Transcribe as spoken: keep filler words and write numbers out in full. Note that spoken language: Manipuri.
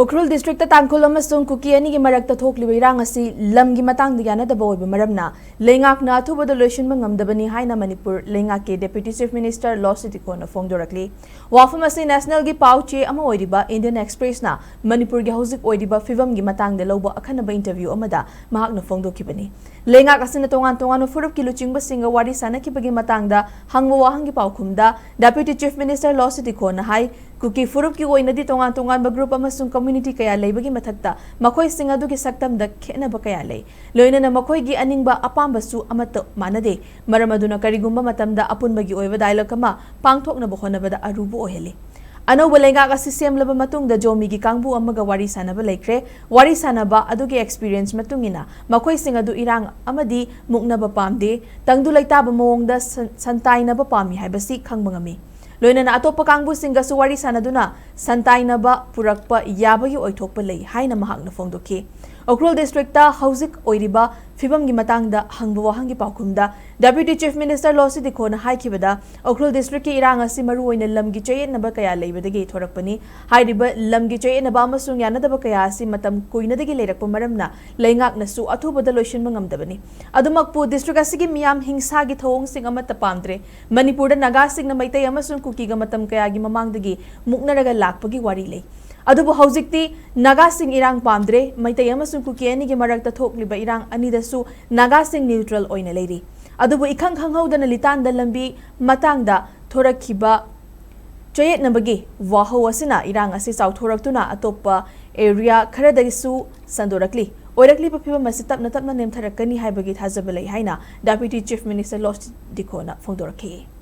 ꯎꯈ꯭ꯔꯨꯜ ꯗꯤꯁꯇ꯭ꯔꯤꯛꯇ ꯇꯥꯡꯈꯨꯜ ꯑꯃꯁꯨꯡ ꯀꯨꯀꯤ ꯑꯅꯤꯒꯤ ꯃꯔꯛꯇ ꯊꯣꯛꯂꯤꯕ ꯏꯔꯥꯡ ꯑꯁꯤ ꯂꯝꯒꯤ ꯃꯇꯥꯡꯗ ꯌꯥꯅꯗꯕ ꯑꯣꯏꯕ ꯃꯔꯝꯅ ꯂꯩꯉꯥꯛꯅ ꯑꯊꯨꯕꯗ ꯂꯣꯏꯁꯤꯟꯕ ꯉꯝꯗꯕꯅꯤ ꯍꯥꯏꯅ ꯃꯅꯤꯄꯨꯔ ꯂꯩꯉꯥꯛꯀꯤ ꯗꯦꯄ꯭ꯌꯨꯇꯤ ꯆꯤꯐ ꯃꯤꯅꯤꯁꯇꯔ ꯂꯣ ꯁꯤꯇꯤꯀꯣꯟꯅ ꯐꯣꯡꯗꯣꯔꯛꯂꯤ꯫ ꯋꯥꯐꯝ ꯑꯁꯤ ꯅꯦꯁꯅꯦꯜꯒꯤ ꯄꯥꯎ ꯆꯦ ꯑꯃ ꯑꯣꯏꯔꯤꯕ ꯏꯟꯗꯤꯌꯟ ꯑꯦꯛꯁꯄ꯭ꯔꯦꯁꯅ ꯃꯅꯤꯄꯨꯔꯒꯤ ꯍꯧꯖꯤꯛ ꯑꯣꯏꯔꯤꯕ ꯐꯤꯕꯝꯒꯤ ꯃꯇꯥꯡꯗ ꯂꯧꯕ ꯑꯈꯟꯅꯕ ꯏꯟꯇꯔꯚ꯭ꯌꯨ ꯑꯃꯗ ꯃꯍꯥꯛꯅ ꯐꯣꯡꯗꯣꯛꯈꯤꯕꯅꯤ꯫ ꯂꯩꯉꯥꯛ ꯑꯁꯤꯅ ꯇꯣꯉꯥꯟ ꯇꯣꯉꯥꯟꯕ ꯐꯨꯔꯨꯞꯀꯤ ꯂꯨꯆꯤꯡꯕꯁꯤꯡꯒ ꯋꯥꯔꯤ ꯁꯥꯅꯈꯤꯕꯒꯤ ꯃꯇꯥꯡꯗ ꯍꯪꯕ ꯋꯥꯍꯪꯒꯤ ꯄꯥꯎꯈꯨꯝꯗ ꯗꯦꯄ꯭ꯌꯨꯇꯤ ꯆꯤꯐ ꯃꯤꯅꯤꯁꯇꯔ ꯂꯣ ꯁꯤꯇꯤꯀꯣꯟꯅ ꯍꯥꯏ, ꯀꯨꯀꯤ ꯐꯨꯔꯨꯞꯀꯤ ꯑꯣꯏꯅꯗꯤ ꯇꯣꯉꯥꯟ ꯇꯣꯉꯥꯟꯕ ꯒ꯭ꯔꯨꯞ ꯑꯃꯁꯨꯡ ꯀꯝꯃ꯭ꯌꯨꯅꯤꯇꯤ ꯀꯌꯥ ꯂꯩꯕꯒꯤ ꯃꯊꯛꯇ ꯃꯈꯣꯏꯁꯤꯡ ꯑꯗꯨꯒꯤ ꯁꯛꯇꯝꯗ ꯈꯦꯠꯅꯕ ꯀꯌꯥ ꯂꯩ꯫ ꯂꯣꯏꯅꯅ ꯃꯈꯣꯏꯒꯤ ꯑꯅꯤꯡꯕ ꯑꯄꯥꯝꯕꯁꯨ ꯑꯃꯠꯇ ꯃꯥꯟꯅꯗꯦ꯫ ꯃꯔꯝ ꯑꯗꯨꯅ ꯀꯔꯤꯒꯨꯝꯕ ꯃꯇꯝꯗ ꯑꯄꯨꯟꯕꯒꯤ ꯑꯣꯏꯕ ꯗꯥꯏꯂꯣꯒ ꯑꯃ ꯄꯥꯡꯊꯣꯛꯅꯕ ꯍꯣꯠꯅꯕꯗ ꯑꯔꯨꯕ ꯑꯣꯏꯍꯜꯂꯤ꯫ ꯑꯅꯧꯕ ꯂꯩꯉꯥꯛ ꯑꯁꯤ ꯁꯦꯝꯂꯕ ꯃꯇꯨꯡꯗ ꯖꯣꯃꯤꯒꯤ ꯀꯥꯡꯕꯨ ꯑꯃꯒ ꯋꯥꯔꯤ ꯁꯥꯅꯕ ꯂꯩꯈ꯭ꯔꯦ꯫ ꯋꯥꯔꯤ ꯁꯥꯅꯕ ꯑꯗꯨꯒꯤ ꯑꯦꯛꯁꯄꯤꯔꯤꯌꯦꯟꯁ ꯃꯇꯨꯡ ꯏꯟꯅ ꯃꯈꯣꯏꯁꯤꯡ ꯑꯗꯨ ꯏꯔꯥꯡ ꯑꯃꯗꯤ ꯃꯨꯛꯅꯕ ꯄꯥꯝꯗꯦ, ꯇꯪꯗꯨ ꯂꯩꯇꯥꯕ ꯃꯑꯣꯡꯗ ꯁꯟ-, ꯁꯟꯇꯥꯏꯅꯕ ꯄꯥꯝꯃꯤ ꯍꯥꯏꯕꯁꯤ ꯈꯪꯕ ꯉꯝꯃꯤ꯫ ꯂꯣꯏꯅꯅ ꯑꯇꯣꯞꯄ ꯀꯥꯡꯕꯨꯁꯤꯡꯒꯁꯨ ꯋꯥꯔꯤ ꯁꯥꯅꯗꯨꯅ ꯁꯟꯇꯥꯏꯅꯕ ꯄꯨꯔꯛꯄ ꯌꯥꯕꯒꯤ ꯑꯣꯏꯊꯣꯛꯄ ꯂꯩ ꯍꯥꯏꯅ ꯃꯍꯥꯛꯅ ꯐꯣꯡꯗꯣꯛꯈꯤ꯫ ꯎꯈ꯭ꯔꯨꯜ ꯗꯤꯁꯇ꯭ꯔꯤꯛꯇ ꯍꯧꯖꯤꯛ ꯑꯣꯏꯔꯤꯕ ꯐꯤꯕꯝꯒꯤ ꯃꯇꯥꯡꯗ ꯍꯪꯕ ꯋꯥꯍꯪꯒꯤ ꯄꯥꯎꯈꯨꯝꯗ ꯗꯦꯄ꯭ꯌꯨꯇꯤ ꯆꯤꯐ ꯃꯤꯅꯤꯁꯇꯔ ꯂꯣ ꯁꯤꯇꯤꯀꯣꯟꯅ ꯍꯥꯏꯈꯤꯕꯗ, ꯎꯈ꯭ꯔꯨꯜ ꯗꯤꯁꯇ꯭ꯔꯤꯛꯀꯤ ꯏꯔꯥꯡ ꯑꯁꯤ ꯃꯔꯨꯑꯣꯏꯅ ꯂꯝꯒꯤ ꯆꯌꯦꯠꯅꯕ ꯀꯌꯥ ꯂꯩꯕꯗꯒꯤ ꯊꯣꯔꯛꯄꯅꯤ꯫ ꯍꯥꯏꯔꯤꯕ ꯂꯝꯒꯤ ꯆꯌꯦꯠꯅꯕ ꯑꯃꯁꯨꯡ ꯌꯥꯅꯗꯕ ꯀꯌꯥ ꯑꯁꯤ ꯃꯇꯝ ꯀꯨꯏꯅꯗꯒꯤ ꯂꯩꯔꯛꯄ ꯃꯔꯝꯅ ꯂꯩꯉꯥꯛꯅꯁꯨ ꯑꯊꯨꯕꯗ ꯂꯣꯏꯁꯤꯟꯕ ꯉꯝꯗꯕꯅꯤ꯫ ꯑꯗꯨꯃꯛꯄꯨ, ꯗꯤꯁꯇ꯭ꯔꯤꯛ ꯑꯁꯤꯒꯤ ꯃꯤꯌꯥꯝ ꯍꯤꯡꯁꯥꯒꯤ ꯊꯧꯑꯣꯡꯁꯤꯡ ꯑꯃꯠꯇ ꯄꯥꯝꯗ꯭ꯔꯦ꯫ ꯃꯅꯤꯄꯨꯔꯗ ꯅꯥꯒꯥꯁꯤꯡꯅ ꯃꯩꯇꯩ ꯑꯃꯁꯨꯡ ꯀꯨꯀꯤꯒ ꯃꯇꯝ ꯀꯌꯥꯒꯤ ꯃꯃꯥꯡꯗꯒꯤ ꯃꯨꯛꯅꯔꯒ ꯂꯥꯛꯄꯒꯤ ꯋꯥꯔꯤ ꯂꯩ꯫ ꯑꯗꯨꯕꯨ ꯍꯧꯖꯤꯛꯇꯤ ꯅꯥꯒꯥꯁꯤꯡ ꯏꯔꯥꯡ ꯄꯥꯝꯗ꯭ꯔꯦ꯫ ꯃꯩꯇꯩ ꯑꯃꯁꯨꯡ ꯀꯨꯀꯤ ꯑꯅꯤꯒꯤ ꯃꯔꯛꯇ ꯊꯣꯛꯂꯤꯕ ꯏꯔꯥꯡ ꯑꯅꯤꯗꯁꯨ ꯅꯥꯒꯥꯁꯤꯡ ꯅ꯭ꯌꯨꯇ꯭ꯔꯦꯜ ꯑꯣꯏꯅ ꯂꯩꯔꯤ꯫ ꯑꯗꯨꯕꯨ ꯏꯈꯪ ꯈꯪꯍꯧꯗꯅ ꯂꯤꯇꯥꯟꯗ ꯂꯝꯕꯤ ꯃꯇꯥꯡꯗ ꯊꯣꯔꯛꯈꯤꯕ ꯆꯌꯦꯠꯅꯕꯒꯤ ꯋꯥꯍꯧ ꯑꯁꯤꯅ ꯏꯔꯥꯡ ꯑꯁꯤ ꯆꯥꯎꯊꯣꯔꯛꯇꯨꯅ ꯑꯇꯣꯞꯄ ꯑꯦꯔꯤꯌꯥ ꯈꯔꯗꯒꯤꯁꯨ ꯁꯟꯗꯣꯔꯛꯂꯤ꯫ ꯑꯣꯏꯔꯛꯂꯤꯕ ꯐꯤꯕꯝ ꯑꯁꯤ ꯇꯞꯅ ꯇꯞꯅ ꯅꯦꯝꯊꯔꯛꯀꯅꯤ ꯍꯥꯏꯕꯒꯤ ꯊꯥꯖꯕ ꯂꯩ ꯍꯥꯏꯅ ꯗꯦꯄ꯭ꯌꯨꯇꯤ ꯆꯤꯐ ꯃꯤꯅꯤꯁꯇꯔ ꯂꯣ ꯁꯤꯇꯤꯀꯣꯟꯅ ꯐꯣꯡꯗꯣꯔꯛꯈꯤ꯫